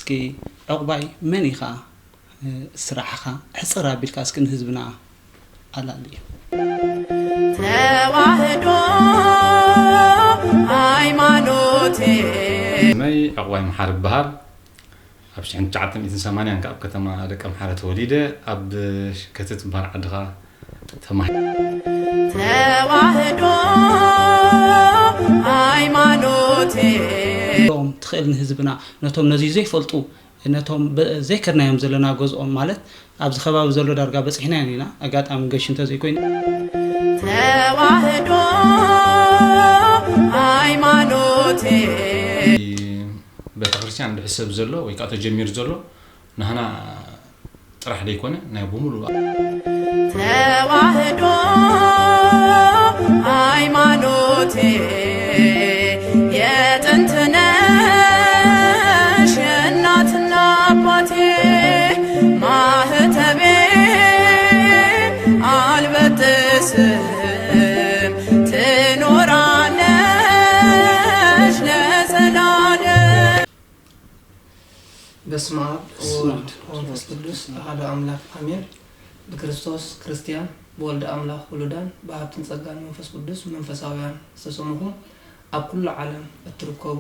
እስኪ ዕቑባይ መን ኢኻ? ስራሕኻ ሕፅር ኣቢልካ እስኪ ንህዝብና ኣላሊ። ተዋህዶ ሃይማኖቴ። ስመይ ዕቑባይ መሓሪ ይበሃል። ኣብ ሽሕን ትሽዓተ ሚእትን ሰማንያን ካብ ከተማ ደቀምሓረ ተወሊደ ኣብ ሸከቲ ትበሃል ዓድኻ ተማሂረ። ተዋህዶ ሃይማኖቴ። ትኽእል ንህዝብና ነቶም ነዚ ዘይፈልጡ ነቶም ዘይከድናዮም ዘለና ገዝኦም ማለት ኣብዚ ከባቢ ዘሎ ዳርጋ በፂሕናዮም ኢና ኣጋጣሚ ገሽ እንተዘይኮይኑ ተዋህዶ ሃይማኖቴ። ቤተክርስትያን ድሕሰብ ዘሎ ወይ ከዓ ተጀሚሩ ዘሎ ናህና ጥራሕ ደይኮነ ናይ ብምሉእ ተዋህዶ ሃይማኖቴ የጥንትነሽ የእናትና አባቴ ማህተቤ አልበጥስም ትኖራለሽ ለዘላለም። በስመ አብ ወወልድ ወመንፈስ ቅዱስ አሐዱ አምላክ አሜን። ብክርስቶስ ክርስትያን ብወልድ ኣምላኽ ውሉዳን ብሃብትን ጸጋን መንፈስ ቅዱስ መንፈሳውያን ዝተሰምኹም ኣብ ኩሉ ዓለም እትርከቡ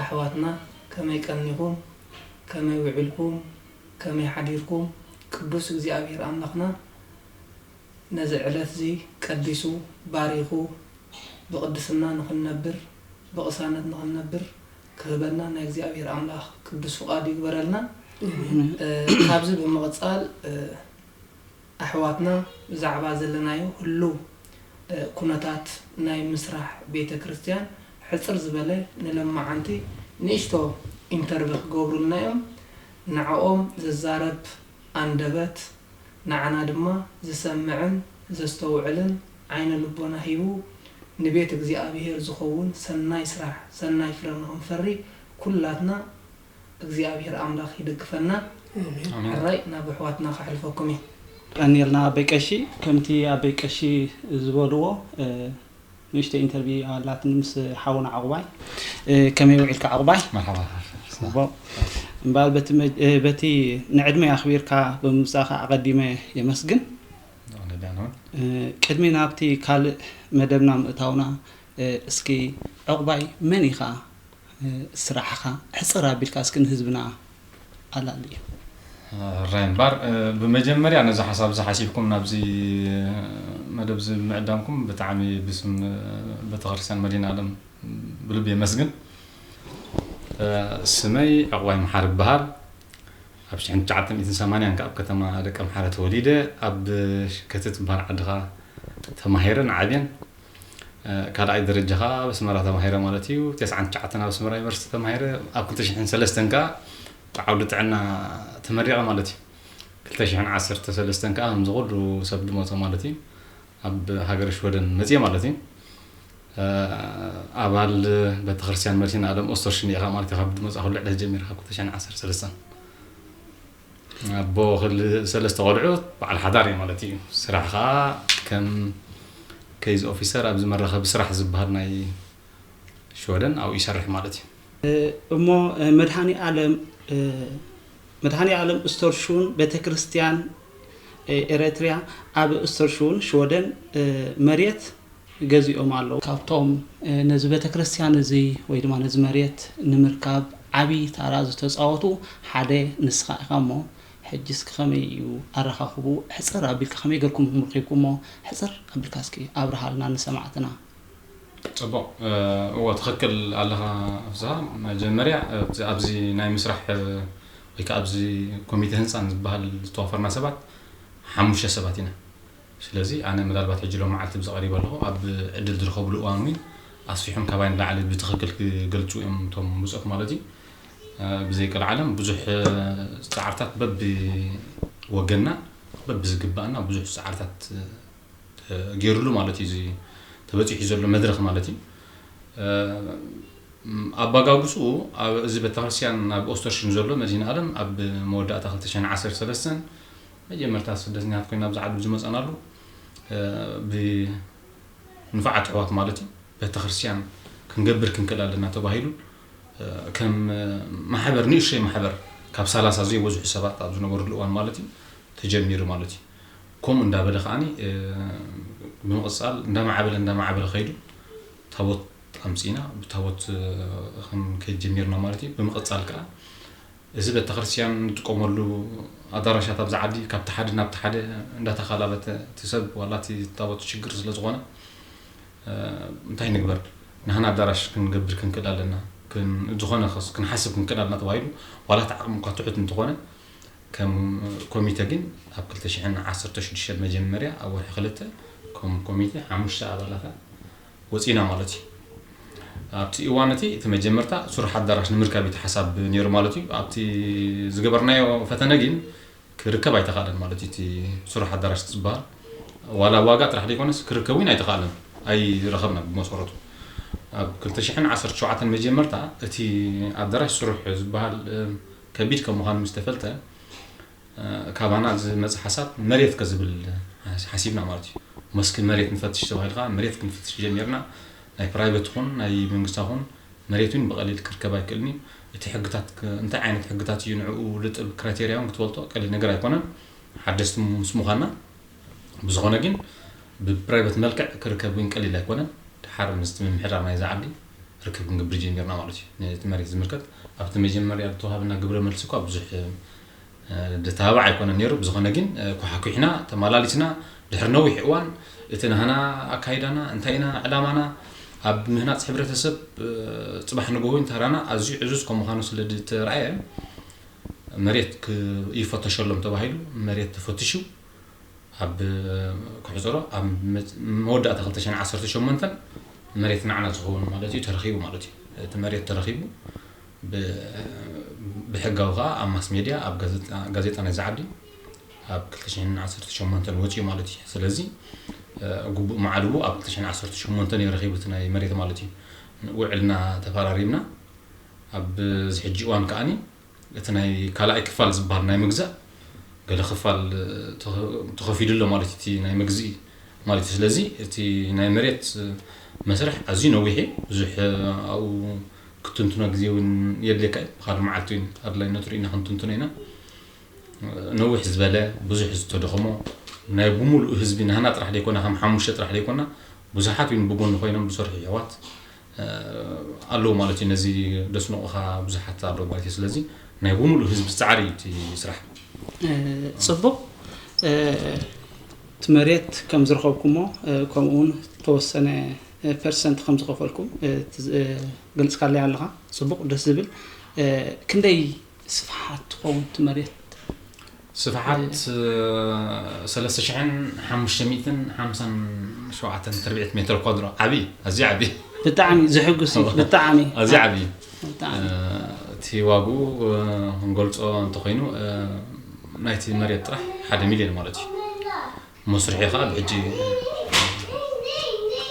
ኣሕዋትና ከመይ ቀኒኹም? ከመይ ውዒልኩም? ከመይ ሓዲርኩም? ቅዱስ እግዚኣብሔር ኣምላኽና ነዚ ዕለት እዚ ቀዲሱ ባሪኹ ብቕድስና ንኽንነብር ብቕሳነት ንኽንነብር ክህበና ናይ እግዚኣብሔር ኣምላኽ ቅዱስ ፍቓዱ ይግበረልና። ካብዚ ብምቕጻል ኣሕዋትና ብዛዕባ ዘለናዮ ህሉው ኩነታት ናይ ምስራሕ ቤተ ክርስቲያን ሕጽር ዝበለ ንለማዓንቲ ንእሽቶ ኢንተርቪ ክገብሩልና እዮም። ንዕኦም ዘዛረብ ኣንደበት ንዓና ድማ ዝሰምዕን ዘስተውዕልን ዓይነ ልቦና ሂቡ ንቤት እግዚኣብሔር ዝኸውን ሰናይ ስራሕ ሰናይ ፍረ ንኽንፈሪ ኩላትና እግዚኣብሔር ኣምላኽ ይደግፈና። ሕራይ ናብ ኣሕዋትና ከሕልፈኩም እየ። ቀኒልና ኣበይ ቀሺ። ከምቲ ኣበይ ቀሺ ዝበልዎ ንእሽተይ ኢንተርቪ ኣላትኒ ምስ ሓውና ዕቑባይ። ከመይ ውዒልካ ዕቑባይ? መርሓባ። ጽቡቕ። እምበኣር በቲ መ- በቲ ንዕድመይ ኣኽቢርካ ብምምጻእካ ኣቐዲመ የመስግን። ቅድሚ ናብቲ ካልእ መደብና ምእታውና እስኪ ዕቑባይ መን ኢኻ? ስራሕኻ ሕጽር ኣቢልካ እስኪ ንህዝብና ኣላሊ። ራይ እምበኣር ብመጀመርያ ነዚ ሓሳብ እዚ ሓሲብኩም ናብዚ መደብ እዚ ምዕዳምኩም ብጣዕሚ ብስም ቤተክርስትያን መድኃኔዓለም ብልቢ የመስግን። ስመይ ዕቑባይ መሓሪ ይበሃል። ኣብ ሽሕን ትሽዓተ ሚእትን ሰማንያን ካብ ከተማ ደቀምሓረ ተወሊደ ኣብ ሸከቲ ትበሃል ዓድኻ ተማሂረን ዓብየን። ካልኣይ ደረጃ ከዓ ኣብ ኣስመራ ተማሂረ ማለት እዩ። ተስዓን ትሽዓተን ኣብ ኣስመራ ዩኒቨርሲቲ ተማሂረ። ኣብ ክልተ ሽሕን ሰለስተን ከዓ ብዓውዲ ጥዕና ተመሪቐ ማለት እዩ። ክልተ ሽሕን ዓሰርተ ሰለስተን ከዓ ከምዚ ኩሉ ሰብ ድመፆ ማለት እዩ ኣብ ሃገረ ሽወደን መፅየ ማለት እዩ። ኣባል ቤተክርስትያን መድኃኔዓለም ኦስተርሽን ኢኻ ማለት እዩ። ካብ ድመፃ ኩሉ ዕለት ጀሚርካ ክልተ ሽሕን ዓሰርተ ሰለስተን ኣቦ ክል ሰለስተ ቆልዑ በዓል ሓዳር እዩ ማለት እዩ። ስራሕ ከዓ ከም ኬዝ ኦፊሰር ኣብዚ መራኸቢ ስራሕ ዝበሃል ናይ ሽወደን ኣብኡ ይሰርሕ ማለት እዩ። እሞ መድኃኔ ዓለም መድኃኔ ዓለም ኦስተርሹን ቤተክርስትያን ኤረትርያ ኣብ ኦስተርሹን ሽወደን መሬት ገዚኦም ኣለዉ። ካብቶም ነዚ ቤተክርስትያን እዚ ወይ ድማ ነዚ መሬት ንምርካብ ዓብዪ ታራ ዝተፃወቱ ሓደ ንስኻ ኢኻ እሞ ሕጂ እስኪ ከመይ እዩ ኣረኻኽቡ ሕፅር ኣቢልካ ከመይ ገርኩም ምርኺብኩሞ ሕፅር ኣቢልካ እስኪ ኣብርሃልና ንሰማዕትና። ፅቡቕ እዎ ትኽክል ኣለኻ ፍስሃ። መጀመርያ ኣብዚ ናይ ምስራሕ ወይ ከዓ ኣብዚ ኮሚቴ ህንፃን ዝበሃል ዝተዋፈርና ሰባት ሓሙሽተ ሰባት ኢና። ስለዚ ኣነ ምናልባት ሕጂ ሎም መዓልቲ ብዚ ቀሪበ ኣለኹ ኣብ ዕድል ዝረኸብሉ እዋን እውን ኣስፊሖም ካባይ ንላዕሊ ብትኽክል ክገልፁ እዮም እቶም ብፁዕ ማለት እዩ። ብዘይቀልዓለም ብዙሕ ፃዕርታት በቢ ወገንና በቢ ዝግባእና ብዙሕ ፃዕርታት ገይሩሉ ማለት እዩ። እዚ ተበፂሑ ዘሎ መድረኽ ማለት እዩ። ኣባጋግፅኡ እዚ ቤተክርስትያን ኣብ ኦስተርሽን ዘሎ መድህን ኣለም ኣብ መወዳእታ ክልተ ሽሕን ዓሰርተ ሰለስተን መጀመርታ ስደተኛታት ኮይና ኣብዚ ዓዲ ዝመፀናሉ ብንፋዓት ኣሕዋት ማለት እዩ ቤተክርስትያን ክንገብር ክንክእል ኣለና ተባሂሉ ከም ማሕበር፣ ንእሽተይ ማሕበር ካብ ሰላሳ ዘይበዝሑ ሰባት ኣብ ዝነበሩሉ እዋን ማለት እዩ ተጀሚሩ ማለት እዩ። ከምኡ እንዳበለ ከዓኒ ብምቕጻል እንዳማዕበለ እንዳማዕበለ ከይዱ ታቦት ኣምጺእና ብታቦት ክንከይድ ጀሚርና ማለት እዩ። ብምቕጻል ከዓ እዚ ቤተክርስትያን እንጥቀመሉ ኣዳራሻት ኣብዚ ዓዲ ካብቲ ሓደ ናብቲ ሓደ እንዳተኻላበተ እቲ ሰብ ዋላ እቲ ታቦት ሽግር ስለ ዝኾነ እንታይ ንግበር፣ ንሕና ኣዳራሽ ክንገብር ክንክእል ኣለና፣ ዝኾነ ክንሓስብ ክንክእል ኣለና ተባሂሉ። ዋላ እቲ ዓቕሚ እኳ ትሑት እንተኾነ ከም ኮሚተ ግን ኣብ ክልተ ሽሕን ዓሰርተ ሽዱሽተን መጀመርያ ኣብ ወርሒ ክልተ ከም ኮሚተ ሓሙሽተ ኣባላታ ወፂና ማለት እዩ። ኣብቲ እዋን እቲ እቲ መጀመርታ ስሩሕ ኣዳራሽ ንምርካብ እቲ ሓሳብ ነይሩ ማለት እዩ። ኣብቲ ዝገበርናዮ ፈተነ ግን ክርከብ ኣይተኻእለን ማለት እዩ። እቲ ስሩሕ ኣዳራሽ ዝበሃል ዋላ ዋጋ ጥራሕ ዘይኮነስ ክርከብ እውን ኣይተኻእለን፣ ኣይረኸብና ብመሰረቱ። ኣብ ክልተ ሽሕን ዓሰርተ ሸውዓተን መጀመርታ እቲ ኣዳራሽ ስሩሕ ዝበሃል ከቢድ ከም ምዃኑ ምስ ተፈልጠ ካባና ዝመፀ ሓሳብ መሬት ከዝብል ሓሲብና ማለት እዩ። መስኪ መሬት ንፈትሽ ተባሂልካ መሬት ክንፍትሽ ጀሚርና። ናይ ፕራይቬት ኹን ናይ መንግስታ ኹን መሬት እውን ብቐሊል ክርከብ ኣይክእልን እዩ። እቲ ሕግታት እንታይ ዓይነት ሕግታት እዩ ንዕኡ ልጥብ ክራይቴርያ እውን ክትፈልጦ ቀሊል ነገር ኣይኮነን፣ ሓደስቲ ምስ ምዃንና። ብዝኾነ ግን ብፕራይቬት መልክዕ ክርከብ እውን ቀሊል ኣይኮነን። ድሓር ምስቲ ምምሕዳር ናይዛ ዓዲ ርክብ ክንገብር ጀሚርና ማለት እዩ። ነቲ መሬት ዝምልከት ኣብቲ መጀመርያ ዝተዋሃበና ግብረ መልሲ እኳ ብዙሕ ደተባባዕ ኣይኮነን ነይሩ። ብዝኾነ ግን ኳሓኩሕና ተመላሊስና ድሕሪ ነዊሕ እዋን እቲ ናህና ኣካይዳና እንታይ ኢና ዕላማና ኣብ ምህናፅ ሕብረተሰብ ፅባሕ ንግሆ ተራና ኣዝዩ ዕዙዝ ከም ምዃኑ ስለ ዝተረኣየ መሬት ይፈተሸሎም ተባሂሉ መሬት ተፈትሹ ኣብ ክሕፅሮ ኣብ መወዳእታ ክልተ ሽሕን ዓሰርተ ሸሞንተን መሬት ናዕና ዝኸውን ማለት እዩ ተረኺቡ ማለት እዩ። እቲ መሬት ተረኺቡ ብሕጋዊ ከዓ ኣብ ማስ ሜድያ ኣብ ጋዜጣ ናይ ዝዓዲ ኣብ ክልተ ሽሕን ዓሰርተ ሸሞንተን ወፂኡ ማለት እዩ። ስለዚ ግቡእ መዓልቡ ኣብ ክልተ ሽሕን ዓሰርተ ሸሞንተን እዩ ረኺቡ እቲ ናይ መሬት ማለት እዩ። ውዕልና ተፈራሪምና ኣብዚ ሕጂ እዋን ከዓኒ እቲ ናይ ካልኣይ ክፋል ዝበሃል ናይ ምግዛእ ገለ ክፋል ተኸፊሉ ኣሎ ማለት እቲ ናይ መግዝኢ ማለት እዩ። ስለዚ እቲ ናይ መሬት መስርሕ ኣዝዩ ነዊሕ እዩ። ብዙሕ ኣብኡ ክትንትኖ ግዜ እውን የድልየካ እዩ። ብካልእ መዓልቲ እውን ኣድላይነቱ ርኢና ክንትንትኖ ኢና። ነዊሕ ዝበለ ብዙሕ ዝተደኸሞ ናይ ብምሉእ ህዝቢ ናህና ጥራሕ ዘይኮና ከም ሓሙሽተ ጥራሕ ዘይኮና ብዙሓት እውን ብጎኒ ኮይኖም ዝሰርሑ የሕዋት ኣለዉ ማለት እዩ። ነዚ ደስንቑኻ ብዙሓት ኣለዉ ማለት እዩ። ስለዚ ናይ ብምሉእ ህዝቢ ፃዕሪ እዩ እቲ ስራሕ። ፅቡቕ። እቲ መሬት ከም ዝረኸብኩሞ ከምኡ እውን ዝተወሰነ ፐርሰንት ከም ዝኸፈልኩም ገልፅካለይ ኣለኻ። ፅቡቕ፣ ደስ ዝብል። ክንደይ ስፍሓት ትኸውን እቲ መሬት? ስፍሓት ሰለስተ ሽሕን ሓሙሽተ ሚእትን ሓምሳን ሸውዓተን ትርብዒት ሜትር ኳድሮ ዓብዪ፣ ኣዝዩ ዓብዪ። ብጣዕሚ ዝሕጉስ እዩ። ብጣዕሚ ኣዝዩ ዓብዪ። ብጣዕሚ እቲ ዋግኡ ክንገልፆ እንተኮይኑ ናይቲ መሬት ጥራሕ ሓደ ሚልዮን ማለት እዩ። መስርሒ ከዓ ብሕጂ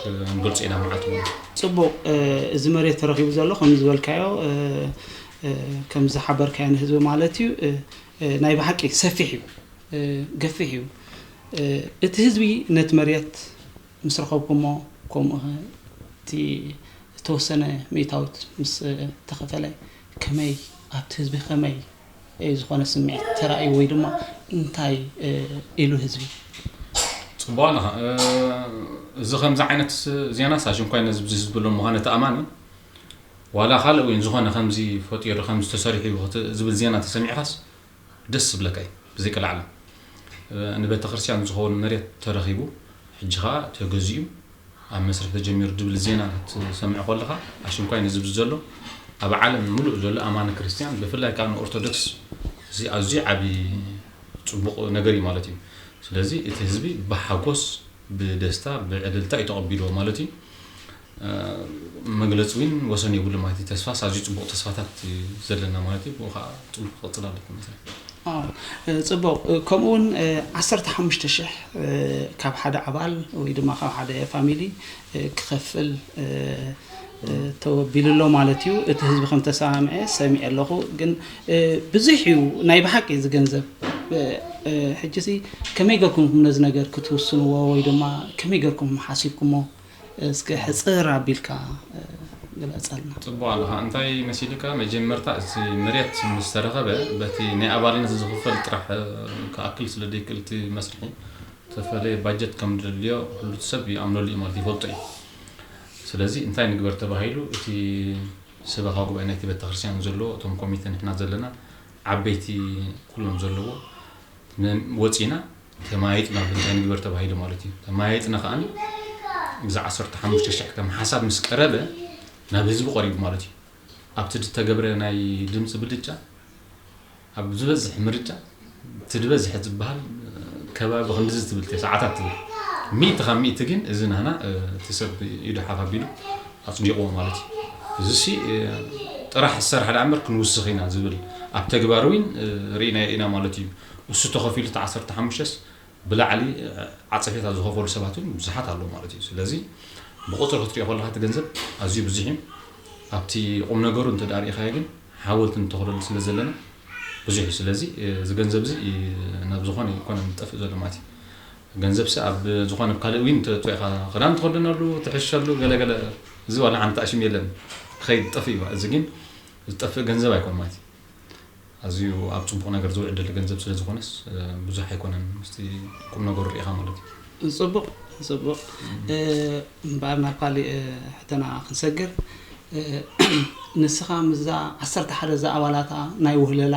ክንገልፆ ኢና መዓልቲ እውን። ፅቡቕ። እዚ መሬት ተረኺቡ ዘሎ ከም ዝበልካዮ ከም ዝሓበርካዮ ንህዝቢ ማለት እዩ። ናይ ብሓቂ ሰፊሕ እዩ፣ ገፊሕ እዩ። እቲ ህዝቢ ነቲ መሬት ምስ ረኸብኩሞ ከምኡ እቲ ዝተወሰነ ሚእታዊት ምስ ተኸፈለ ከመይ ኣብቲ ህዝቢ ከመይ ዝኾነ ስምዒት ተራእዩ ወይ ድማ እንታይ ኢሉ ህዝቢ? ፅቡቕ ኣለኻ። እዚ ከምዚ ዓይነት ዜና ሳሽን ኳይ ነዚ ብዙ ህዝቢ ኣሎ ምዃነ ተኣማኒ ዋላ ካልእ ወይ ዝኾነ ከምዚ ፈጢሩ ከምዚ ተሰሪሑ ዝብል ዜና ተሰሚዕካስ ደስ ዝብለካ እዩ። ብዘይቀላዕለ ንቤተ ክርስቲያን ዝኸውን መሬት ተረኺቡ ሕጂ ኸዓ ተገዚኡ ኣብ መስርሕ ተጀሚሩ ዝብል ዜና ክትሰምዕ ከለኻ ኣሽንኳይ ንዝብል ዘሎ ኣብ ዓለም ምሉእ ዘሎ ኣማኒ ክርስቲያን ብፍላይ ከዓ ንኦርቶዶክስ እዚ ኣዝዩ ዓብዪ ፅቡቕ ነገር እዩ ማለት እዩ። ስለዚ እቲ ህዝቢ ብሓጎስ ብደስታ ብዕልልታ እዩ ተቐቢልዎ ማለት እዩ። መግለፂ እውን ወሰን የብሉ ማለት እዩ። ተስፋስ ኣዝዩ ፅቡቕ ተስፋታት እዩ ዘለና ማለት እዩ። ብኡ ከዓ ፅቡቕ ክቕፅል ኣለኩም መሰለኝ። ጽቡቕ። ከምኡ እውን ዓሰርተ ሓሙሽተ ሽሕ ካብ ሓደ ኣባል ወይ ድማ ካብ ሓደ ፋሚሊ ክኸፍል ተወቢሉ ኣሎ ማለት እዩ። እቲ ህዝቢ ከም ተሰማምዐ ሰሚዐ ኣለኹ። ግን ብዙሕ እዩ ናይ ብሓቂ እዚ ገንዘብ። ሕጂ ሲ ከመይ ገርኩም ነዚ ነገር ክትውስንዎ ወይ ድማ ከመይ ገርኩም ሓሲብኩሞ እስከ ሕጽር ኣቢልካ ግለጸልና። ጽቡቕ ኣለኻ። እንታይ መሲልካ፣ መጀመርታ እቲ መሬት ምስ ተረኸበ በቲ ናይ ኣባልነት ዝኽፈል ጥራሕ ክኣክል ስለ ዘይክእል እቲ መስርሒ፣ ዝተፈለየ ባጀት ከም ድልዮ ኩሉ ሰብ ይኣምነሉ እዩ ማለት ይፈልጦ እዩ። ስለዚ እንታይ ንግበር ተባሂሉ፣ እቲ ሰበኻ ጉባኤ ናይቲ ቤተክርስትያን ዘለዎ፣ እቶም ኮሚቴ ንሕና ዘለና፣ ዓበይቲ ኩሎም ዘለዎ፣ ወፂና ተማይጥና እንታይ ንግበር ተባሂሉ ማለት እዩ። ተማይጥና ከኣ እዚ ዓሰርተ ሓሙሽተ ሽሕ ከም ሓሳብ ምስ ቀረበ ናብ ህዝቢ ቀሪቡ ማለት እዩ። ኣብቲ ዝተገብረ ናይ ድምፂ ብልጫ ኣብ ዝበዝሕ ምርጫ እቲ ዝበዝሐ ዝበሃል ከባቢ ክንድዚ ትብል ሰዓታት ትብል ሚእቲ ካብ ሚእቲ ግን እዚ ናህና እቲ ሰብ ኢዱ ሓፍ ኣቢሉ ኣፅዲቕዎ ማለት እዩ። እዚ ሲ ጥራሕ ዝሰርሕ ደኣ እምበር ክንውስኽ ኢና ዝብል ኣብ ተግባር እውን ርኢናዮ ኢና ማለት እዩ። እሱ ተኸፊሉ እቲ ዓሰርተ ሓሙሽተ ስ ብላዕሊ ዓፀፌታ ዝኸፈሉ ሰባት እውን ብዙሓት ኣለዉ ማለት እዩ። ስለዚ ብቁፅሪ ክትሪኦ ከለካ እቲ ገንዘብ ኣዝዩ ብዙሕ እዩ። ኣብቲ ቁም ነገሩ እንተ ደኣ ርኢኻዮ ግን ሓወልቲ ንተኽለሉ ስለ ዘለና ብዙሕ እዩ። ስለዚ እዚ ገንዘብ እዚ ናብ ዝኾነ ይኮነ ዝጠፍእ ዘሎ ማለት እዩ። ገንዘብ ሲ ኣብ ዝኾነ ካልእ እውን ተጥኢኻ ክዳን ትኸደነሉ ትሕሸሉ ገለገለ እዚ ዋላ ሓንቲ ኣሽም የለን ክኸይድ ጠፍእ እዩ። እዚ ግን ዝጠፍእ ገንዘብ ኣይኮን ማለት እዩ። ኣዝዩ ኣብ ጽቡቕ ነገር ዝውዕል ዘሎ ገንዘብ ስለ ዝኾነስ ብዙሕ ኣይኮነን ምስቲ ቁም ነገሩ ርኢኻ ማለት እዩ። ጽቡቕ ጽቡቕ እምበኣር ናብ ካሊእ ሕተና ክንሰግር ንስኻ ምስዛ ዓሰርተ ሓደ እዛ ኣባላታ ናይ ውህለላ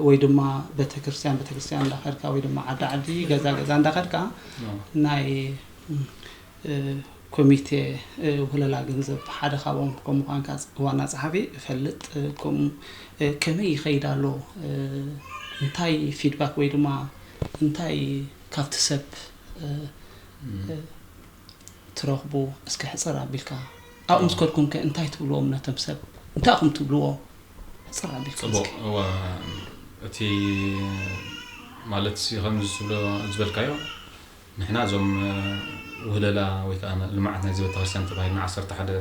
ወይ ድማ ቤተክርስትያን ቤተክርስትያን እንዳኸድካ ወይ ድማ ዓዲ ዓዲ ገዛ ገዛ እንዳኸድካ ናይ ኮሚቴ ውህለላ ገንዘብ ሓደ ካብኦም ከም ምዃንካ ዋና ጸሓፊ እፈልጥ። ከምኡ ከመይ ይኸይድ ኣሎ? እንታይ ፊድባክ ወይ ድማ እንታይ ካብቲ ሰብ ትረኽቡ? እስከ ሕጽር ኣቢልካ ኣብኡ ምስ ከድኩም ከ እንታይ ትብልዎም ነቶም ሰብ? እንታይ ኢኹም ትብልዎ? ሕጽር ኣቢልካ ጽቡቕ። እስከ። እዋ እቲ ማለት ሲ ከምዚ ትብሎ ዝበልካዮ ንሕና እዞም ውህለላ ወይ ከዓ ልምዓት ናይዚ ቤተክርስትያን ተባሂልና ዓሰርተ ሓደ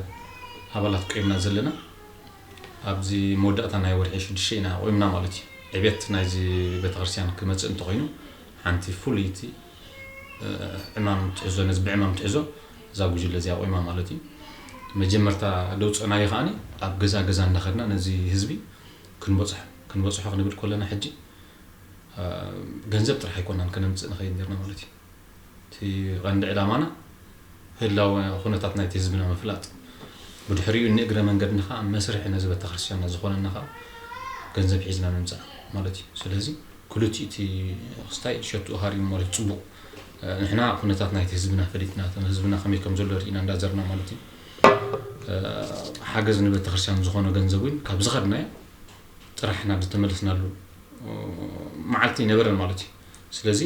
ኣባላት ቆይምና ዘለና ኣብዚ መወዳእታ ናይ ወርሒ ሽዱሽተ ኢና ቆይምና ማለት እዩ። ዕቤት ናይዚ ቤተክርስትያን ክመፅእ እንተኮይኑ ሓንቲ ፍሉይቲ ዕማም ትሕዞ ነዚ ብዕማም ትሕዞ እዛ ጉጅለ እዚኣ ቆይማ ማለት እዩ። መጀመርታ ደውፀናዮ ከዓኒ ኣብ ገዛ ገዛ እንዳኸድና ነዚ ህዝቢ ክንበፅሖ ክንበፅሖ ክንብል ከለና ሕጂ ገንዘብ ጥራሕ ኣይኮናን ከነምፅእ ንኸይድ ነርና ማለት እዩ። እቲ ቀንዲ ዕላማና ህላወ ኩነታት ናይቲ ህዝብና ምፍላጥ፣ ብድሕሪኡ ንእግረ መንገድና ከዓ መስርሒ ነዚ ቤተክርስትያንና ዝኾነና ከዓ ገንዘብ ሒዝና ምምፃእ ማለት እዩ። ስለዚ ክልቲኡ እቲ ክስታይ ሸትኡ ሃሪሙ ማለት እዩ። ፅቡቕ ንሕና ኩነታት ናይቲ ህዝብና ፈሊጥና እቶም ህዝብና ከመይ ከም ዘሎ ርኢና እንዳዘርና ማለት እዩ። ሓገዝ ንቤተክርስትያን ዝኾነ ገንዘብ እውን ካብ ዝኸድናዮ ጥራሕ ናብ ዝተመለስናሉ መዓልቲ ይነበረን ማለት እዩ። ስለዚ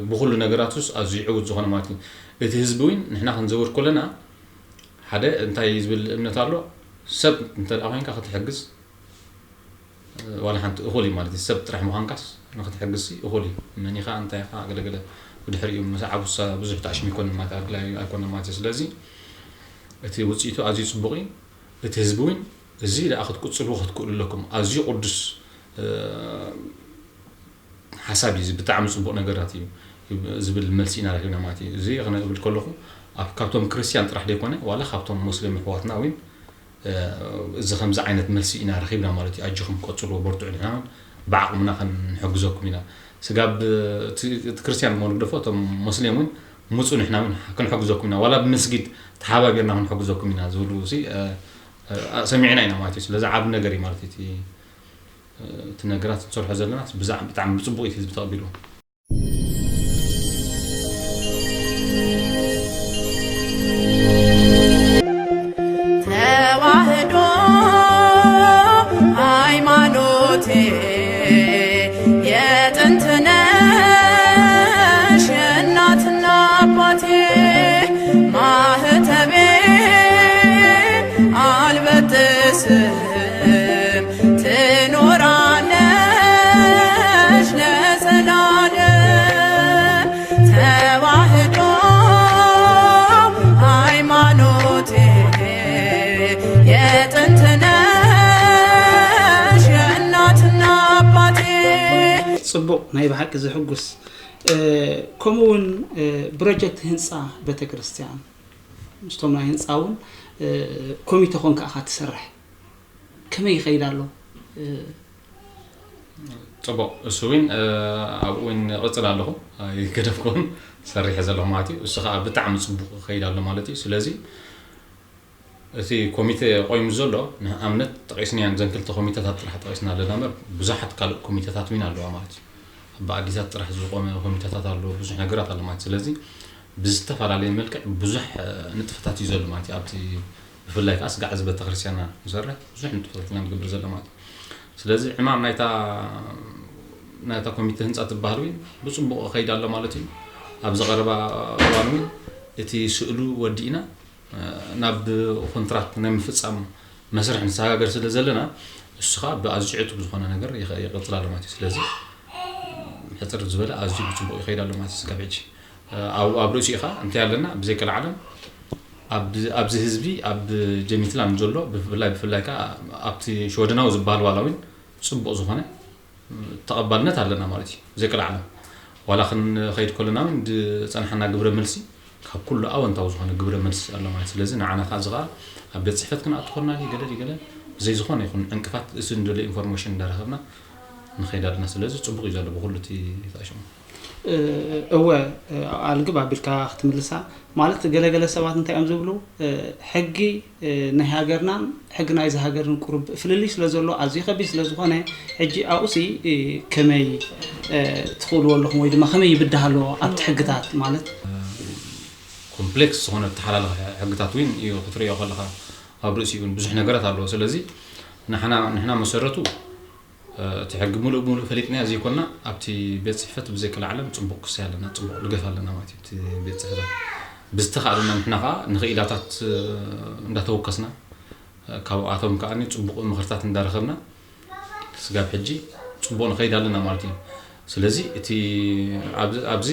ብኩሉ ነገራቱስ ኣዝዩ ዕዉት ዝኾነ ማለት እዩ። እቲ ህዝቢ እውን ንሕና ክንዘውር ከለና ሓደ እንታይ ዝብል እምነት ኣሎ፣ ሰብ እንተ ደኣ ኮይንካ ክትሕግዝ ዋላ ሓንቲ እኹል እዩ ማለት እዩ። ሰብ ጥራሕ ምዃንካስ ንክትሕግዝ እኹል እዩ። መን ኢኻ እንታይ ኢኻ ገለገለ ብድሕሪኡ ምስ ዓቡሳ ብዙሕ ተኣሽም ይኮን ማለት ኣድላይ ኣይኮነ ማለት እዩ። ስለዚ እቲ ውፅኢቱ ኣዝዩ ፅቡቕ እዩ። እቲ ህዝቢ እውን እዚ ደኣ ክትቅፅልዎ ክትክእሉ ኣለኩም። ኣዝዩ ቅዱስ ሓሳብ እዩ። እዚ ብጣዕሚ ፅቡቕ ነገራት እዩ ዝብል መልሲ ኢና ረኪብና ማለት እዩ። እዚ ክነብል ከለኹ ኣብ ካብቶም ክርስትያን ጥራሕ ዘይኮነ ዋላ ካብቶም ሞስሊም ኣሕዋትና እውን እዚ ከምዚ ዓይነት መልሲ ኢና ረኺብና ማለት እዩ። ኣጆኹም ቀፅልዎ በርትዑ ንሕና እውን ብዓቕምና ክንሕግዘኩም ኢና። ስጋብ እቲ ክርስትያን እሞ ንግደፎ እቶም ሞስሊም እውን ምፁ ንሕና እውን ክንሕግዘኩም ኢና ዋላ ብመስጊድ ተሓባቢርና ክንሕግዘኩም ኢና ዝብሉ ሰሚዕና ኢና ማለት እዩ። ስለዚ ዓብ ነገር እዩ ማለት እዩ እቲ እቲ ነገራት ንሰርሖ ዘለና ብዛዕባ ብጣዕሚ ብፅቡቅ እዩ ህዝቢ ተቐቢልዎ። ተዋህዶ ሃይማኖቴ የጥንት ነሽ የእናትና አባቴ ማህተቤ አልበጥስም ትኖራለሽ ለዘላለም ተዋህዶ ሃይማኖቴ የጥንት ነሽ የእናትና አባቴ። ጽቡቕ ናይ ብሓቂ ዘሕጉስ ከምኡ እውን ብሮጀክት ህንፃ ቤተክርስትያን ምስቶም ናይ ህንፃ እውን ኮሚተ ኮንካ ኢኻ ትሰርሕ፣ ከመይ ይኸይድ ኣሎ? ፅቡቕ፣ እሱ እውን ኣብኡ እውን እቕፅል ኣለኹ፣ ኣይገደፍኩን፣ ሰሪሐ ዘለኹ ማለት እዩ። እሱ ከዓ ብጣዕሚ ፅቡቕ ይኸይድ ኣሎ ማለት እዩ። ስለዚ እቲ ኮሚተ ቆይሙ ዘሎ ንኣብነት ጠቒስናያን፣ ዘን ክልተ ኮሚተታት ጥራሕ ጠቒስና ኣለና እምበር ብዙሓት ካልእ ኮሚተታት እውን ኣለዋ ማለት እዩ። ኣብ ኣዲታት ጥራሕ ዝቆመ ኮሚተታት ኣሎ፣ ብዙሕ ነገራት ኣሎ ማለት እዩ። ስለዚ ብዝተፈላለየ መልክዕ ብዙሕ ንጥፈታት እዩ ዘሎ ማለት እዩ። ኣብቲ ብፍላይ ከዓ ስጋዕ እዚ ቤተክርስትያንና ንሰርሕ ብዙሕ ንጥፈታት ኢና ንገብር ዘሎ ማለት እዩ። ስለዚ ዕማም ናይታ ናይታ ኮሚተ ህንፃ ትበሃል እውን ብፅቡቕ ይኸይድ ኣሎ ማለት እዩ። ኣብዚ ቀረባ እዋን እውን እቲ ስእሉ ወዲእና ናብ ኮንትራት ናይ ምፍፃም መስርሕ ንሰጋገር ስለ ዘለና እሱ ከዓ ብኣዝዩ ዕቱብ ዝኾነ ነገር ይኸ- ይቕፅል ኣሎ ማለት እዩ። ስለዚ ሕፅር ዝበለ ኣዝዩ ብፅቡቕ ይኸይድ ኣሎ ማለት እዩ። ስጋብ ሕጂ ኣብ ኣብ ርእሲኡ ከዓ እንታይ ኣለና ብዘይቀልዓለም ኣብ- ኣብዚ ህዝቢ ኣብ ጀሚትላንድ ዘሎ ብፍላይ ብፍላይ ከዓ ኣብቲ ሽወደናዊ ዝበሃል ዋላ እውን ፅቡቕ ዝኾነ ተቐባልነት ኣለና ማለት እዩ። ብዘይቀልዓለም ዋላ ክንኸይድ ከለና እውን ዝፀንሓና ግብረ መልሲ ካብ ኩሉ ኣወንታዊ ዝኾነ ግብረ መልሲ ኣሎ ማለት እዩ። ስለዚ ንዓና ከዓ እዚ ከዓ ኣብ ቤት ፅሕፈት ክንኣቱ ከለና ድዩ ገለ ድዩ ገለ ብዘይ ዝኾነ ይኹን ዕንቅፋት እዚ ንደልዮ ኢንፎርሜሽን እንዳረኸብና ንኸይድ ኣለና። ስለዚ ፅቡቕ እዩ ዘሎ ብኩሉ እቲ ተኣሽሙ። እወ፣ ኣልግብ ኣቢልካ ክትምልሳ ማለት ገለገለ ሰባት እንታይ እዮም ዝብሉ፣ ሕጊ ናይ ሃገርናን ሕጊ ናይዚ ሃገርን ቁሩብ ፍልልይ ስለ ዘሎ ኣዝዩ ከቢድ ስለ ዝኾነ ሕጂ ኣብኡሲ ከመይ ትኽእልዎ ኣለኹም ወይ ድማ ከመይ ይብዳህ ኣለዎ ኣብቲ ሕግታት ማለት ኮምፕሌክስ ዝኾነ ተሓላለኸ ሕግታት እውን እዩ ክትሪኦ ከለኻ ኣብ ርእሲ እውን ብዙሕ ነገራት ኣለዎ። ስለዚ ንሕና ንሕና መሰረቱ እቲ ሕጊ ሙሉእ ብሙሉእ ፈሊጥናዮ ዘይኮንና ኣብቲ ቤት ፅሕፈት ብዘይቀልዓለም ፅቡቕ ክሳይ ኣለና፣ ፅቡቕ ልገፍ ኣለና ማለት እዩ። እቲ ቤት ፅሕፈት ብዝተኻእለና ንሕና ከዓ ንኽኢላታት እንዳተወከስና ካብኣቶም ከዓ ፅቡቕ ምኽርታት እንዳረኸብና ስጋብ ሕጂ ፅቡቕ ንኸይድ ኣለና ማለት እዩ። ስለዚ እቲ ኣብዚ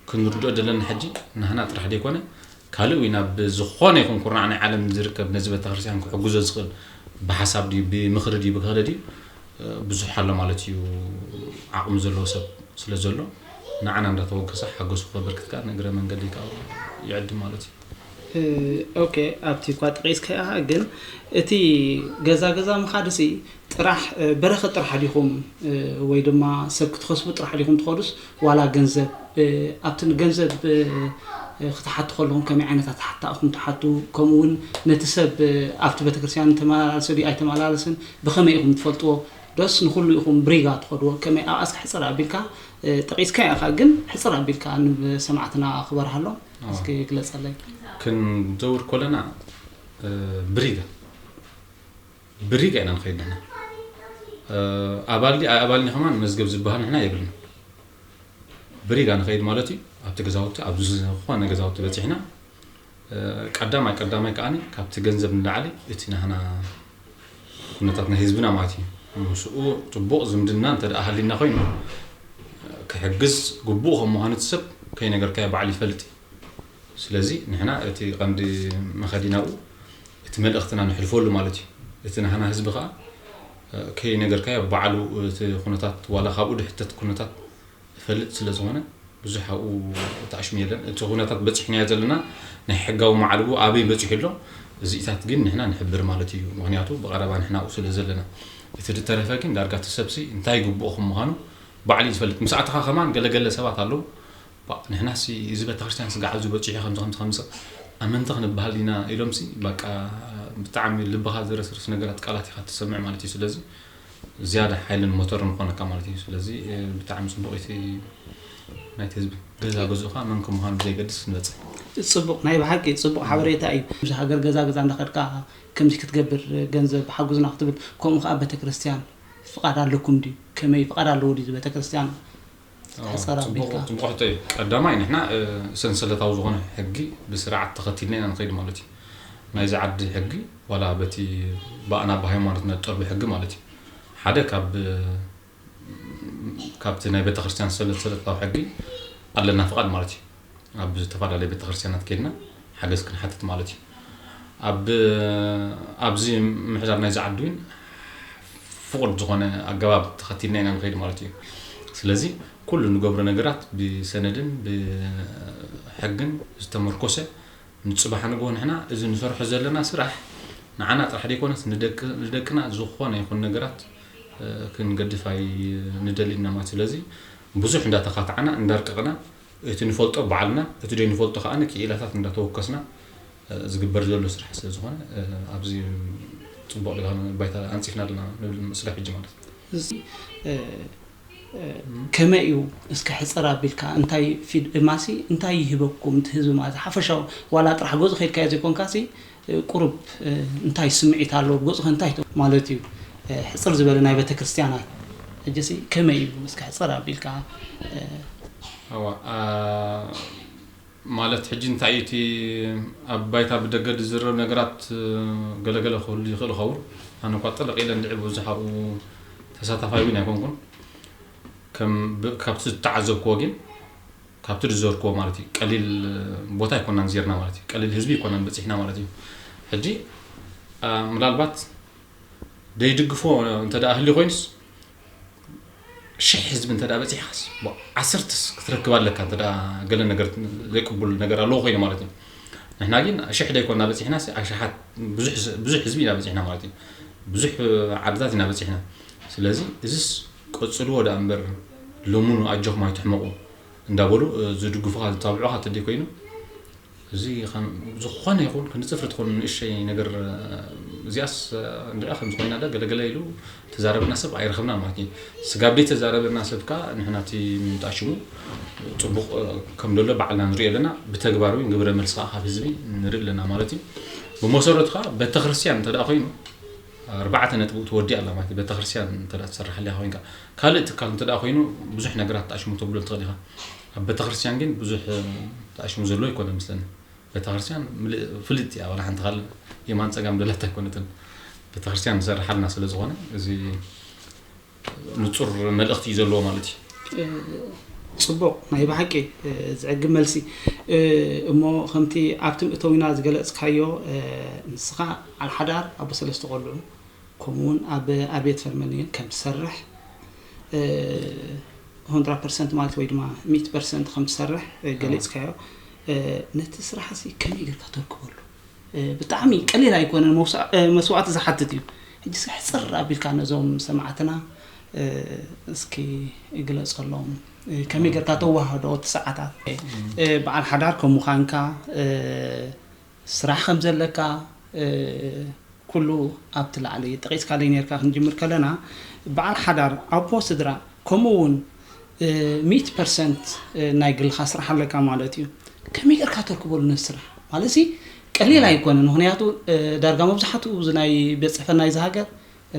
ክንርድኦ ዘለና ሕጂ ናህና ጥራሕ ዘይኮነ ካልእ እውን ኣብ ዝኾነ ይኹን ኩርናዕ ናይ ዓለም ዝርከብ ነዚ ቤተክርስትያን ክሕግዞ ዝኽእል ብሓሳብ ድዩ ብምኽሪ ድዩ ብክእለ ድዩ ብዙሕ ኣሎ ማለት እዩ። ዓቕሚ ዘለዎ ሰብ ስለ ዘሎ ንዓና እንዳተወከሰ ሓገሱ ከበርክት ከዓ ንእግረ መንገዲ ከዓ ይዕድም ማለት እዩ። ኦኬ፣ ኣብቲ እኳ ጠቂስካያ ግን እቲ ገዛ ገዛ ምኻድሲ ጥራሕ በረኸት ጥራሕ ዲኹም ወይ ድማ ሰብ ክትኸስቡ ጥራሕ ዲኹም ትኸዱስ ዋላ ገንዘብ ኣብቲ ገንዘብ ክትሓቱ ከለኹም ከመይ ዓይነት ኣተሓታ ኢኹም ትሓቱ? ከምኡ እውን ነቲ ሰብ ኣብቲ ቤተክርስትያን ተመላለሰ ድዩ ኣይተመላለስን ብኸመይ ኢኹም ትፈልጥዎ? ዶስ ንኹሉ ኢኹም ብሪጋ ትኸድዎ? ከመይ ኣብኣ እስከ ሕፅር ኣቢልካ ጠቂስካያ ኢኻ ግን ሕፅር ኣቢልካ ንሰማዕትና ክበርሃሎም እስኪ ግለፀለይ። ክንዘውር ከለና ብሪጋ ብሪጋ ኢና ንኸይድ ንሕና ኣባል ኣባል ከማን መዝገብ ዝበሃል ንሕና የብልና። ብሪጋ ንኸይድ ማለት እዩ። ኣብቲ ገዛውቲ ኣብ ዝኾነ ገዛውቲ በፂሕና ቀዳማይ ቀዳማይ ከዓኒ ካብቲ ገንዘብ ንላዕሊ እቲ ናህና ኩነታት ናይ ህዝብና ማለት እዩ ምስኡ ፅቡቕ ዝምድና እንተ ደኣ ሃሊና ኮይኑ ክሕግዝ ግቡእ ከም ምዃኑ እቲ ሰብ ከይነገርካዮ ባዕሉ ይፈልጥ እዩ። ስለዚ ንሕና እቲ ቀንዲ መኸዲ ናብኡ እቲ መልእኽትና ንሕልፈሉ ማለት እዩ። እቲ ናህና ህዝቢ ከዓ ከይነገርካዮ ባዕሉ እቲ ኩነታት ዋላ ካብኡ ድሕተት ኩነታት ይፈልጥ ስለ ዝኾነ ብዙሕ ኣብኡ ተኣሽሙ የለን። እቲ ኩነታት በፂሕናዮ ዘለና ናይ ሕጋዊ ማዕልቡ ኣበይ በፂሑ ኣሎ እዚኢታት ግን ንሕና ንሕብር ማለት እዩ። ምክንያቱ ብቐረባ ንሕና ኣብኡ ስለ ዘለና እቲ ዝተረፈ ግን ዳርጋ እቲ ሰብሲ እንታይ ግብኦ ከም ምዃኑ ባዕሉ እዩ ዝፈልጥ። ምስ ኣተኻ ከማን ገለገለ ሰባት ኣለዉ ንሕናሲ እዚ ቤተክርስትያን ስጋዕ ኣብዚ በፂሑ ከምዚ ከምዚ ከምዚ ኣመንቲ ክንበሃል ዲና ኢሎምሲ በቃ ብጣዕሚ ልብኻ ዘረስርስ ነገራት ቃላት ኢኻ ትሰምዕ ማለት እዩ። ስለዚ ዝያዳ ሓይልን ሞተርን ምኾነካ ማለት እዩ። ስለዚ ብጣዕሚ ፅቡቕ እቲ ናይቲ ህዝቢ ገዛ ገዝኡ ከዓ መን ከም ምዃኑ ብዘይገድስ ንበፅሕ። ፅቡቕ ናይ ብሓቂ ፅቡቕ ሓበሬታ እዩ። እዚ ሃገር ገዛ ገዛ እንዳኸድካ ከምዚ ክትገብር ገንዘብ ሓጉዝና ክትብል ከምኡ ከዓ ቤተክርስትያን ፍቓድ ኣለኩም ድዩ? ከመይ ፍቓድ ኣለዎ ድዩ ቤተክርስትያን? ሕፀር ኣቢልካ ፅቡቕ ሕቶ እዩ። ቀዳማይ ንሕና ሰንሰለታዊ ዝኾነ ሕጊ ብስርዓት ተኸቲልና ኢና ንኸይድ ማለት እዩ። ናይዚ ዓዲ ሕጊ ዋላ በቲ ብኣና ብሃይማኖት ነጠር ብሕጊ ማለት እዩ ሓደ ካብ ካብቲ ናይ ቤተክርስትያን ሰንሰለታዊ ሕጊ ኣለና ፍቓድ ማለት እዩ። ኣብ ዝተፈላለየ ቤተክርስትያናት ከይድና ሓገዝ ክንሓትት ማለት እዩ። ኣብ ኣብዚ ምሕዳር ናይዚ ዓዲ እውን ፍቑድ ዝኾነ ኣገባብ ተኸቲልና ኢና ንኸይድ ማለት እዩ። ስለዚ ኩሉ ንገብሮ ነገራት ብሰነድን ብሕግን ዝተመርኮሰ ንፅባሕ ንግሆ ንሕና እዚ ንሰርሖ ዘለና ስራሕ ንዓና ጥራሕ ዘይኮነስ ንደቂ ንደቅና ዝኾነ ይኹን ነገራት ክንገድፍ ኣይንደልን ኢና ማለት። ስለዚ ብዙሕ እንዳተኻታዕና እንዳርቀቕና እቲ ንፈልጦ ባዕልና እቲ ዘይንፈልጦ ከዓ ክኢላታት እንዳተወከስና ዝግበር ዘሎ ስራሕ ስለ ዝኾነ ኣብዚ ፅቡቕ ባይታ ኣንፂፍና ኣለና ንብል ስለ ሕጂ ማለት እዩ። ከመይ እዩ እስከ ሕፅር ኣቢልካ እንታይ ፊድ ማሲ እንታይ ይህበኩም እቲ ህዝቢ ማለት ሓፈሻዊ ዋላ ጥራሕ ገፁ ከይድካዮ ዘይኮንካ ሲ ቁሩብ እንታይ ስምዒት ኣለዎ ገፁ እንታይ ማለት እዩ ሕፅር ዝበለ ናይ ቤተክርስትያናት ሕጂ ሲ ከመይ እዩ እስከ ሕፅር ኣቢልካ ማለት ሕጂ እንታይ እቲ ኣብ ባይታ ብደገ ዝዝረብ ነገራት ገለገለ ክህሉ ይኽእል ይኸውን። ኣነ እኳ ጥልቕ ኢለ እንድዒ ብዙሕ ኣብኡ ተሳታፋይ እውን ኣይኮንኩን። ከም ካብቲ ዝተዓዘብክዎ ግን ካብቲ ዝዘርክዎ ማለት እዩ ቀሊል ቦታ ኣይኮናን ዜርና ማለት እዩ ቀሊል ህዝቢ ኣይኮናን በፂሕና ማለት እዩ። ሕጂ ምናልባት ዘይድግፎ እንተ ደኣ ህልዩ ኮይኑስ ሽሕ ህዝቢ እንተ ደኣ በፂሕካስ ዓሰርተስ ክትረክብ ኣለካ እንተ ደኣ ገለ ነገር ዘይቅቡል ነገር ኣለዎ ኮይኑ ማለት እዩ። ንሕና ግን ሽሕ ደይኮና በፂሕና ኣሽሓት ብዙሕ ህዝቢ ኢና በፂሕና ማለት እዩ። ብዙሕ ዓድታት ኢና በፂሕና። ስለዚ እዚስ ቀፅልዎ ደኣ እምበር ለምኑ ኣጆኹም ኣይትሕመቑ እንዳበሉ ዝድግፉኻ ዝታብዑኻ ተደይ ኮይኑ እዚ ዝኾነ ይኹን ክንዲ ፅፍሪ ትኾን ንእሸይ ነገር እዚኣስ እንድዒ ከምዚ ኮይና ዳ ገለገለ ኢሉ ተዛረበና ሰብ ኣይረኸብና ማለት እዩ። ስጋብ ደይ ተዛረበና ሰብ ከዓ ንሕና እቲ ምጣሽሙ ፅቡቕ ከም ደሎ ባዕልና ንሪኦ ኣለና። ብተግባር እውን ግብረ መልሲ ከዓ ካብ ህዝቢ ንርኢ ኣለና ማለት እዩ። ብመሰረቱ ከዓ ቤተክርስትያን እንተ ደኣ ኮይኑ ኣርባዕተ ነጥቢ ትወዲ ኣላ ማለት እዩ። ቤተክርስትያን እንተ ደኣ ትሰርሓለያ ኮይንካ ካልእ ትካል እንተ ደኣ ኮይኑ ብዙሕ ነገራት ተኣሽሙ ተብሎ ትኽእል ኢኻ። ኣብ ቤተክርስትያን ግን ብዙሕ ተኣሽሙ ዘሎ ይኮነ ምስለኒ። ቤተክርስትያን ምልእ ፍልጥ እያ ዋላ ሓንቲ ካልእ የማን ፀጋም ደላት ኣይኮነትን። ቤተክርስትያን ንሰርሓልና ስለ ዝኾነ እዚ ንፁር መልእኽቲ እዩ ዘለዎ ማለት እዩ። ፅቡቕ ናይ ብሓቂ ዝዕግብ መልሲ እሞ ከምቲ ኣብቲ ምእተዊና ዝገለፅካዮ ንስኻ ዓልሓዳር ኣቦ ሰለስተ ቆልዑ ከምኡውን ኣብ ኣብየት ፈልመንየን ከም ትሰርሕ hundred percent ማለት ወይ ድማ ሚእቲ ፐርሰንት ከም ትሰርሕ ገሊፅካዮ ነቲ ስራሕ ሲ ከመይ ጌርካ ተርክበሉ ብጣዕሚ ቀሊል ኣይኮነን መስዋእቲ ዝሓትት እዩ ሕጂ ስ ሕፅር ኣቢልካ ነዞም ሰማዕትና እስኪ ግለፀሎም ከመይ ጌርካ ተዋህዶ እቲ ሰዓታት በዓል ሓዳር ከም ምዃንካ ስራሕ ከም ዘለካ ኩሉ ኣብቲ ላዕሊ ጠቒስካለይ ነርካ ክንጅምር ከለና በዓል ሓዳር ኣቦ ስድራ ከምኡ እውን ሚእቲ ፐርሰንት ናይ ግልኻ ስራሕ ኣለካ ማለት እዩ ከመይ ጌርካ ተርክበሉ ነዚ ስራሕ ማለት ሲ ቀሊል ኣይኮነን ምክንያቱ ዳርጋ መብዛሕትኡ እዚ ናይ ቤት ፅሕፈት ናይዚ ሃገር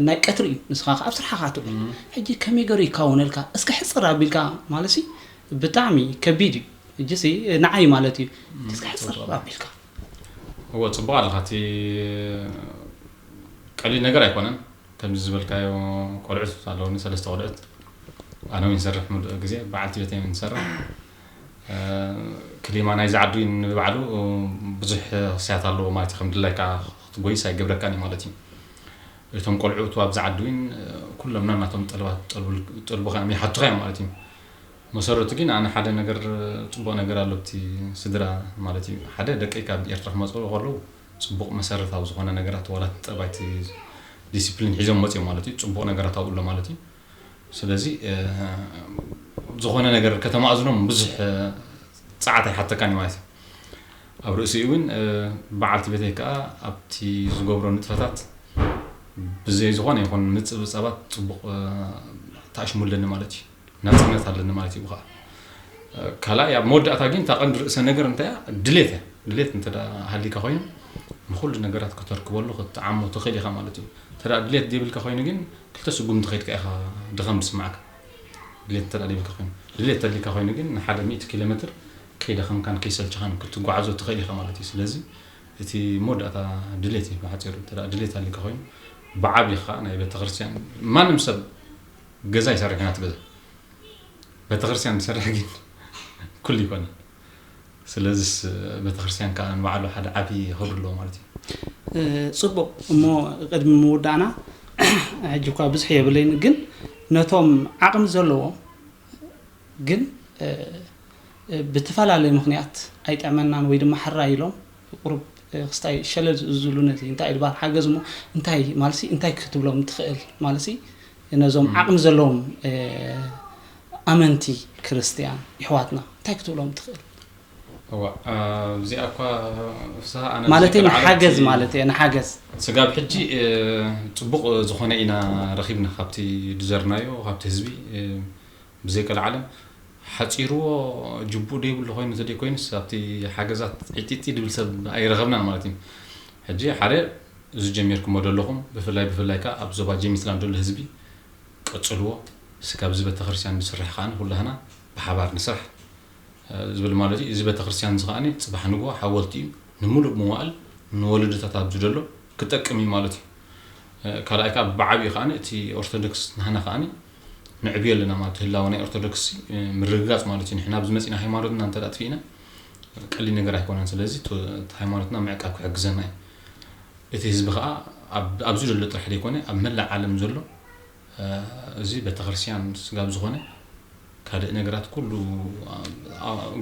ናይ ቀትሪ እዩ ንስኻ ኣብ ስራሕኻ ትውዕል ሕጂ ከመይ ገሩ ይካወነልካ እስከ ሕፅር ኣቢልካ ማለት ብጣዕሚ ከቢድ እዩ ሕጂ ንዓይ ማለት እዩ እስከ ሕፅር ኣቢልካ እወ ፅቡቅ ኣለካ እቲ ቀሊል ነገር ኣይኮነን ከምዚ ዝበልካዮ ቆልዑት ኣለውኒ ሰለስተ ቆልዑት ኣነ እውን ይሰርሕ ሙሉእ ግዜ በዓልቲ ቤተይ እውን ትሰርሕ ክሊማ ናይዚ ዓዲ እውን ንባዕሉ ብዙሕ ክስያት ኣለዎ ማለት እዩ ከም ድላይካ ክትጎይስ ኣይገብረካን እዩ ማለት እዩ እቶም ቆልዑት ኣብዚ ዓዲ እውን ኩሎም ናናቶም ጠልባት ጠልቡ ከ ይሓቱኻ እዮም ማለት እዩ መሰረቱ ግን ኣነ ሓደ ነገር ፅቡቅ ነገር ኣሎ ኣብቲ ስድራ ማለት እዩ ሓደ ደቀይ ካብ ኤርትራ ክመፅኡ ከለዉ ፅቡቅ መሰረታዊ ዝኾነ ነገራት ዋላ ጠባይቲ ዲስፕሊን ሒዞም መፅኦም ማለት እዩ ፅቡቅ ነገራት ኣብኡ ኣሎ ማለት እዩ ስለዚ ዝኾነ ነገር ከተማእዝኖም ብዙሕ ፀዓት ኣይሓተካን እዩ ማለት እዩ ኣብ ርእሲኡ እውን በዓልቲ ቤተይ ከዓ ኣብቲ ዝገብሮ ንጥፈታት ብዘይ ዝኾነ ይኹን ምፅብፃባት ፅቡቅ ተኣሽሙ ኣለኒ ማለት እዩ ናፅነት ኣለኒ ማለት እዩ ከዓ ካልኣይ ኣብ መወዳእታ ግን እታ ቀንዲ ርእሰ ነገር እንታይ ድሌት እያ ድሌት እንተ ሃሊካ ኮይኑ ንኩሉ ነገራት ከተርክበሉ ክትዓሞ ትኽእል ኢኻ ማለት እዩ እንተ ድሌት ዘይብልካ ኮይኑ ግን ክልተ ስጉምቲ ከይድካ ኢኻ ድኸም ዝስማዓካ ድሌት እንተ ዘይብልካ ኮይኑ ድሌት ተሊካ ኮይኑ ግን ንሓደ ሚእቲ ኪሎ ሜትር ከይደኸምካን ከይሰልችኻን ክትጓዓዞ ትኽእል ኢኻ ማለት እዩ ስለዚ እቲ መወዳእታ ድሌት እዩ ብሓፂሩ እንተ ድሌት ሃሊካ ኮይኑ ብዓብዪ ከዓ ናይ ቤተክርስትያን ማንም ሰብ ገዛ ይሰርሕ ኢና ትገዛ ቤተክርስትያን ዝሰርሕ ግን ኩሉ ይኮነ ስለዚስ ቤተክርስትያን ከዓ ንባዕሉ ሓደ ዓብዪ ክብሪ ኣለዎ ማለት እዩ ፅቡቅ እሞ ቅድሚ ምውዳእና ሕጂ እኳ ብዙሕ የብለይን ግን ነቶም ዓቅሚ ዘለዎም ግን ብተፈላለየ ምክንያት ኣይጥዕመናን ወይ ድማ ሕራይ ኢሎም ቁሩብ ክስታይ ሸለል ዝብሉ ነዚ እንታይ እዩ ዝበሃል ሓገዝ እሞ እንታይ ማለት እንታይ ክትብሎም ትኽእል ማለት ነዞም ዓቕሚ ዘለዎም ኣመንቲ ክርስትያን ይሕዋትና እንታይ ክትብሎም ትኽእል? እዚኣ እኳ ፍስሃ ኣነ ማለት ንሓገዝ ማለት እየ ንሓገዝ ስጋብ ሕጂ ጽቡቕ ዝኾነ ኢና ረኺብና ካብቲ ድዘርናዮ ካብቲ ህዝቢ ብዘይቀልዓለም ሓፂርዎ ጅቡእ ደይብሉ ኮይኑ ተደይ ኮይኑስ ኣብቲ ሓገዛት ዒጢጢ ድብል ሰብ ኣይረኸብናን ማለት እዩ። ሕጂ ሓደ እዚ ጀሚርኩሞ ዘለኹም ብፍላይ ብፍላይ ከዓ ኣብ ዞባ ጀሚስላንድ ዘሎ ህዝቢ ቀፅልዎ። ስጋብ እዚ ቤተክርስትያን ዝስራሕ ከዓ ኩላህና ብሓባር ንስራሕ ዝብል ማለት እዩ። እዚ ቤተክርስትያን እዚ ከዓ ፅባሕ ንግሆ ሓወልቲ እዩ። ንምሉእ መዋእል ንወለዶታት ኣብዚ ዘሎ ክጠቅም እዩ ማለት እዩ። ካልኣይ ከዓ ብዓብዩ ከዓ እቲ ኦርቶዶክስ ናህና ከዓ ንዕብዮ ኣለና ማለት ህላወ ናይ ኦርቶዶክስ ምርግጋፅ ማለት እዩ። ንሕና ኣብዚ መፂና ሃይማኖትና እንተ ኣጥፊእና ቀሊል ነገር ኣይኮነን። ስለዚ ሃይማኖትና ምዕቃብ ክሕግዘና እዩ። እቲ ህዝቢ ከዓ ኣብዚ ዘሎ ጥራሕ ዘይኮነ ኣብ መላእ ዓለም ዘሎ እዚ ቤተክርስትያን ስጋብ ዝኾነ ካልእ ነገራት ኩሉ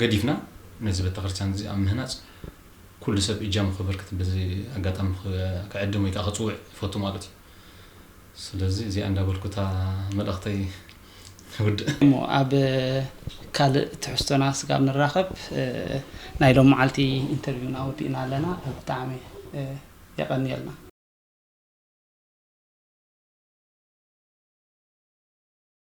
ገዲፍና ነዚ ቤተክርስትያን እዚ ኣብ ምህናፅ ኩሉ ሰብ እጃሙ ከበርክት በዚ ኣጋጣሚ ክዕድም ወይ ከዓ ክፅውዕ ይፈቱ ማለት እዩ። ስለዚ እዚኣ እንዳበልኩታ መልእኽተይ ውድእ። እሞ ኣብ ካልእ ትሕዝቶና ስጋብ ንራኸብ ናይ ሎም መዓልቲ ኢንተርቪውና ወዲእና ኣለና። ብጣዕሚ የቐንየልና።